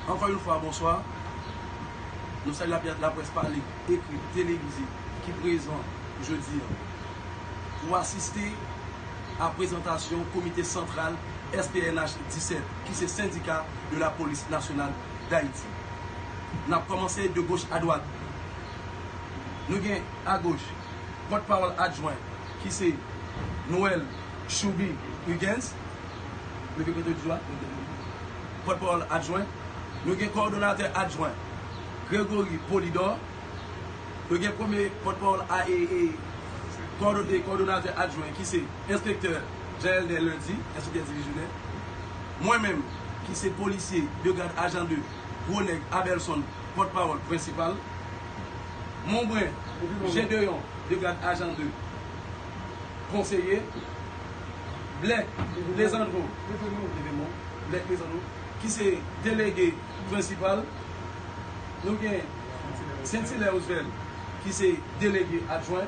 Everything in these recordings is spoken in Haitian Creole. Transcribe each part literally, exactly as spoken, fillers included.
Ankò yon fwa, bonswa. Nou salye la, laprès pale, ekri, televize ki prezan jodi a pou asiste a prezantasyon Komite Santral S P N H disèt, ki se Syndicat de la Police Nationale d'Haïti. N ap kòmanse de goch a dwat. Nou gen a goch, pòtpawòl adjwen, ki se Noël Chouby Huguens. Leve kote w di a. Pòtpawòl adjwen. Nou gen kowòdonatè adjwen, Gregory Polidor. Nou gen premye pòtpawòl a, e, e, kowòdo-, e, kowòdonatè adjwen, ki se enspektè Jean Elder Lundi, enspektè divizyonnen. Mwen menm, ki se polisye de gad ajan de, Gwo Nèg Abelson, pòtpawòl prensipal. Monbren Jedeyon, de gad ajan de, konseye. Blèk Lezandro, Blèk Lezandro, ki se delege prensipal. Nou gen Sentilè Roosevelt, ki se delege adjwen.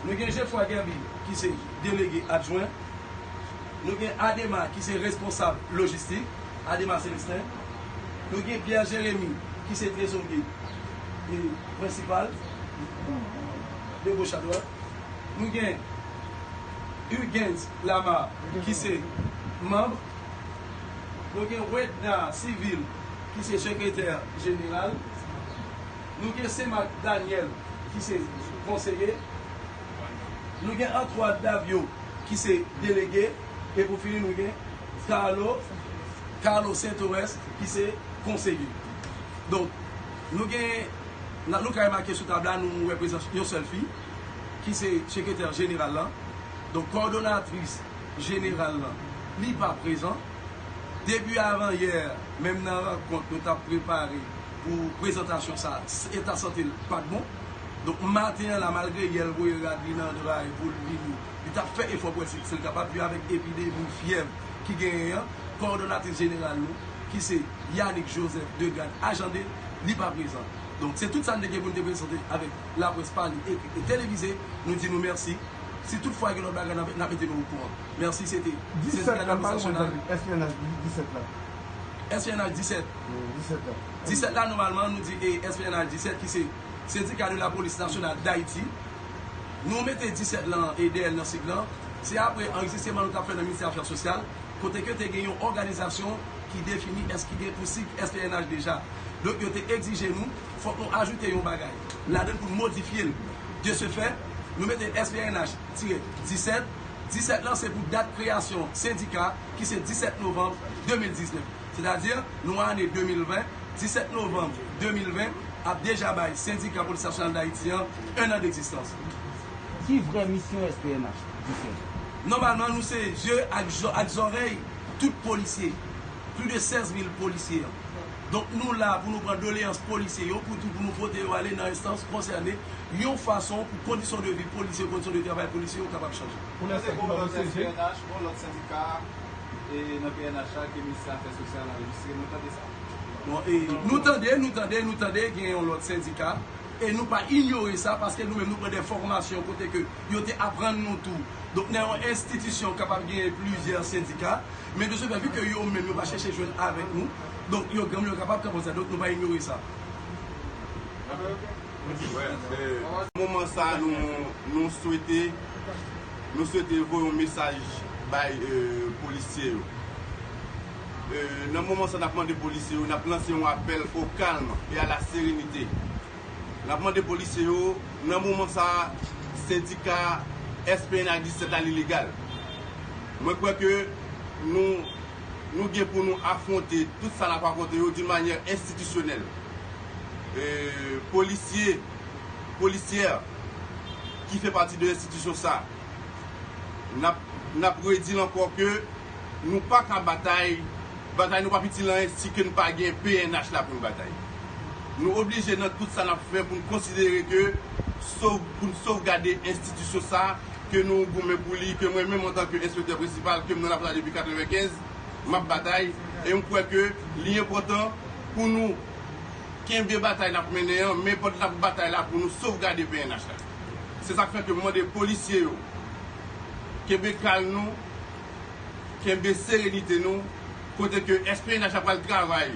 Nou gen Jefwa Gerby, ki se delege adjwen. Nou gen Adema, ki se responsab lojistik, Adema Celestin. Nou gen Pierre Jérémy, ki se trezorye, e, prensipal, de goch a dwat. Nou gen Huguens Lamar, ki se manm. Nou gen Wedna Civil, ki se sekretè jeneral. Nou gen Senmak Daniel, ki se konseye. Nou gen Antoine Davio, ki se delege. E pou fini, nou gen Carlo, Carlo Saint-Orest, ki se konseye. Donk, nou gen, nan, nou ka remake sou tab la, nou wè prezans yon sèl fi, ki se sekretè jeneral la. Donk, kowòdonatris jeneral la, li pa prezan. Depi avanyè, menm nan rankont nou t ap prepare pou prezantasyon sa, s-, eta sante l pa t bon. Donk, maten an la, malgre yè l voye rad li nan dra e pou l vini, li t ap fè efò pou wè si, si l kapab, men avèk epidemi fyèv ki genyen an, kowòdonatris jeneral nou, ki se Yanick Joseph de gad ajan de, li pa prezan. Donk, se tout sa n te gen pou n te prezante avèk laprès pale, ekri e televize. Nou di nou mèsi. Si toutfwa gen lòt bagay, n ap, n ap mete nou okouran. Mèsi, se te Sendika de la Polis Nasyonal. S P N H disèt la. S P N H disèt. Wi, disèt la. Disèt la, nòmalman, nou di, e, S P N H disèt, ki se Syndicat de la Police Nationale d'Haïti. Nou mete disèt lan e dèyè l nan sig lan. Se apre anrejistreman nou t ap fè nan Ministè Afè Sosyal, kote ke te gen yon òganizasyon ki defini èske gen pou sig S P N H deja. Donk, yo te egzije nou, fòk nou ajoute yon bagay ladan l pou n modifye l. De ce fait, nou mete S P N H tirè disèt. Disèt lan se pou dat kreyasyon sendika, ki se disèt novanm de mil diznèf. Sètadi, nou ane de mil ven, disèt novanm de mil ven ap deja bay Sendika Polis Nasyonal Dayiti an en an degzistans. Ki vrè misyon S P N H disèt? Nòmalman, nou se je ak zò-, ak zòrèy tout polisye, plis de sèz mil polisye an. Donk, nou la pou nou pran doleyans polisye yo, pou tou, pou nou pote yo ale nan enstans konsène, yon fason pou kondisyon de vi polisye, kondisyon de travay polisye yo kapab chanje. Pou lè sa ki pa posib, se P N H, bon, lòt sendika, e nan P N H la, ke Ministè Afè Sosyal anrejistre, nou tande sa. Bon, e nou tande, nou tande, nou tande, gen yon lòt sendika, e nou pa inyore sa, paske nou menm nou pran de fòmasyon kote ke yo te aprann nou tou. Donk, nan yon enstitisyon kapab genyen plizyè sendika, men de ce fait, vi ke yo menm yo pa chèche jwenn avèk nou, donk, yo granm yo kapab kanpe sa, donk, nou pa inyore sa. Moman sa, nou, nou swete, nou swete voye yon mesaj bay, e, polisye yo. E, nan moman sa, n ap mande polisye yo, n ap lanse yon apèl au calme et à la sérénité. N ap mande polisye yo, nan moman sa, sendika S P N H disèt la, li legal. Mwen kwè ke nou, nou gen pou nou afwonte tout sa n ap afwonte yo d'une manière institutionnelle. E, polisye, polisyè ki fè pati de enstitisyon sa, n ap, n ap redi l ankò ke nou pa ka batay, batay nou p ap itil anyen si ke n pa gen P N H la pou n batay. Nou oblije nan tout sa n ap fè pou n konsidere ke sov-, pou n sovgade enstitisyon sa ke nou goumen pou li, ke mwen menm antanke enspektè prensipal ke m nan lapolis la depi katrevenkenz, m ap batay, e m kwè ke li enpòtan pou nou kenbe batay n ap mennen an, men pandan n ap batay la pou nou sovgade P N H la. Se sa k fè ke m mande polisye yo kenbe kalm nou, kenbe serenite nou, kote ke S P N H la pral travay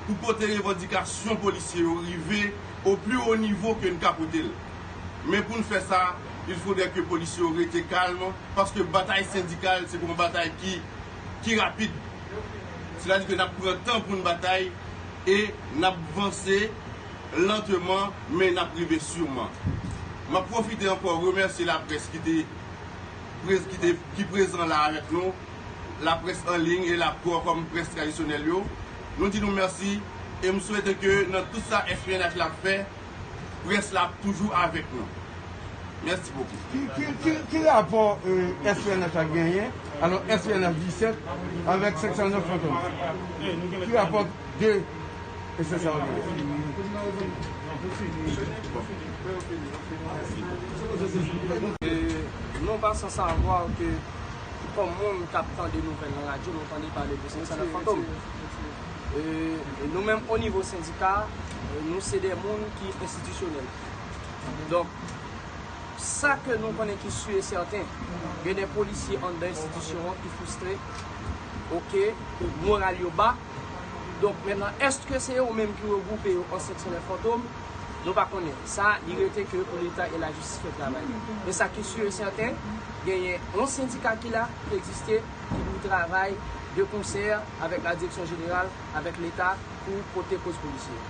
pou pote revandikasyon polisye yo rive o pli wo nivo ke n ka pote l. Men pou n fè sa, il faudrait ke polisye yo rete kalm, paske batay sendikal se pa yon batay ki, ki rapid. Sètadi ke n ap pran tan pou n batay e n ap vanse lantman, men n ap rive siman. M ap pwofite ankò remèsye laprès ki te, prez-, ki te, ki prezan la avèk nou, laprès an liy e la pwò kòm près tradisyonèl yo. Nou di nou mèsi e m swete ke nan tout sa F P N H la ap fè, près la ap toujou avèk nou. Mèsi bokou. Ki, ki, ki, ki rapò, euh, F P N H la genyen, alò F P N H disèt avèk senk san nèf Fantom? Ki rapò de F P N H la genyen? E, non pa san savwa ke kòm moun k ap tande nouvèl nan radyo, nou tande pale de senk san nèf Fantom. E, e nou menm o nivo sendika, e, nou se de moun ki enstitisyonèl. Donk, sa ke nou konnen ki si e sèten, gen de polisye anndan enstitisyon an ki fristre, oke, moral yo ba. Donk, mentnan, èske se yo menm ki regwoupe yo an senk san nèf Fantom? Nou pa konnen. Sa, li rete ke pou Leta e lajistis fè travay li. Men sa ki si e sèten, genyen yon sendika ki la, ki egziste, ki pou travay de konsè avèk la direksyon jeneral, avèk Leta pou pote koz polisye yo.